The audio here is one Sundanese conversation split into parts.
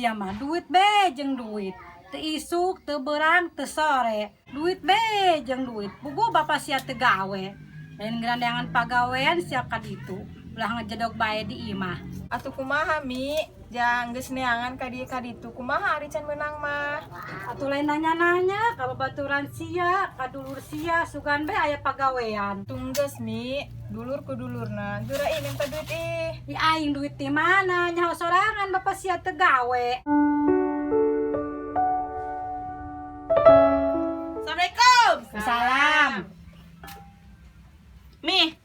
Sia mah duit be jeung duit. Teu isuk, teu beurang, teu sore. Duit be jeung duit. Puguh bapak sia teu gawe. Lain gerandangan pagawean sia ka ditu. Ulah ngejedog bae di imah. Atuh kumaha, Mi? Jang geus neangan ka dieu ka ditu. Kumaha ari can meunang mah? Atuh lain nanya-nanya ka babaturan sia, ka dulur sia, sugan be aya pagawean. Tungges, Mi. Dulur ku dulurna. Geura ih minta duit ih. Di aing duit di mana? Nyaho sorangan bapak sia teu gawe. Assalamualaikum. Salam. Mi,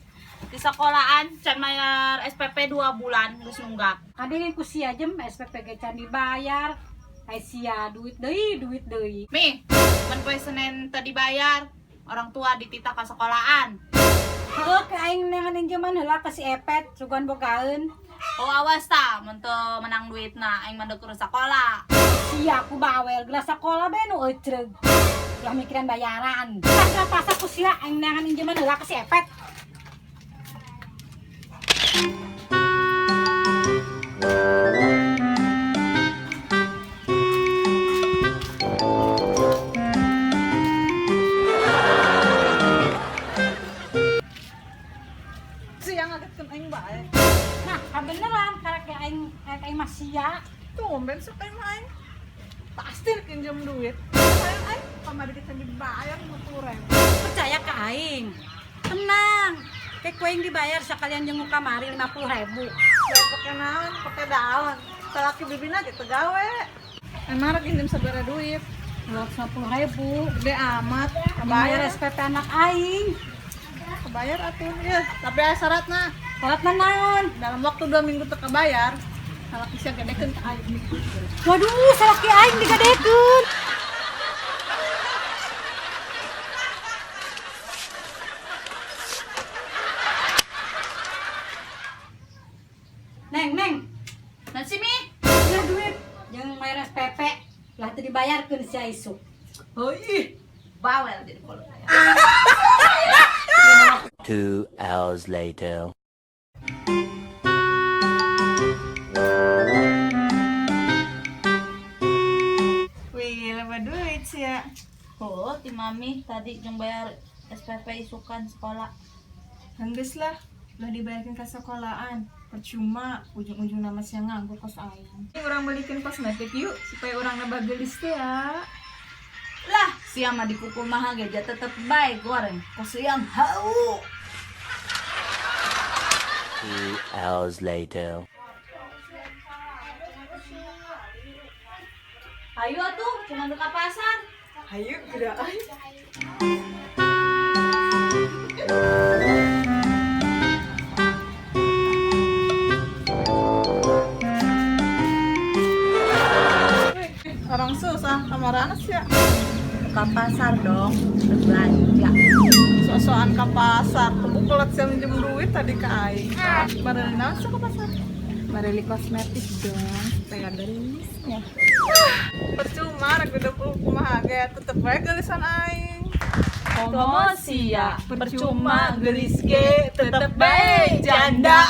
di sekolahan can bayar SPP 2 bulan geus nunggak. Kadang ku sia jem SPP ge can dibayar. Ai sia duit deui, duit deui. Mi, mun poe Senin teu dibayar, orang tua dititah ka sekolahan. Heuh, ke aing neangan injeman heula ka si Epet, sugan bogaeun. Oh awas ta, mun teu menang duitna aing mah deukeun sekolah. Sia ku bawel, gelas sekolah be nu eucreug. Ulah mikiran bayaran. Tah pasak ku sia aing neangan injeman heula ka si Epet. Sia ngagetkeun aing bae. Nah, kabeneran karek aing karek aing mah sia. Tumben sok aing mah aing. Pasti rek injem duit. Sayang aing kamari kita dibayar 50.000. Percaya ka aing. Tenang. Kayak kue yang dibayar sekalian jeung nu kamari 50.000. Ya pake naon, pake daun. Salaki bibina ge teu gawe. Emang rek injem sabaraha duit? 250.000. Gede amat. Bayar Kebayar SPP anak aing. Kebayar atuh. Ya, tapi aya syaratna. Syaratna naon? Dalam waktu 2 minggu teu kebayar, salaki sia gedekeun ka aing. Waduh, salaki aing digadekeun. Neng, neng, Dan si Mi, ya duit jeung bayar SPP lah teu dibayarkeun sia isuk. Oh ih, bawel jadi kolot. 2 hours later. Wih, lebar duit sia. Oh, ti mami tadi jeung bayar SPP isukan sekolah. Henggeus lah, ulah dibayarkeun ka sekolahan. Percuma, ujung-ujung nama sia nganggur kos aing. Urang belikin kosmetik yuk, supaya urang nambah geulis teh ya. Lah, sia mah dikukumaha mah ge tetep bae goreng. Kos siang hau. 2 hours later. Ayo atuh, jangan ke pasar. Hayu, geura aing. Orang susah, kamarana sia. Ke pasar dong, belanja. Sok-sokan ke pasar, kebukelet sia minjem duit tadi ke aing. Bareli naon sia ke pasar? Bareli kosmetik dong, supaya gelisnya. Percuma, rek 20 kumaha ge, tetep bae geulisan aing. Komo sia, percuma geulis ge tetep bae janda.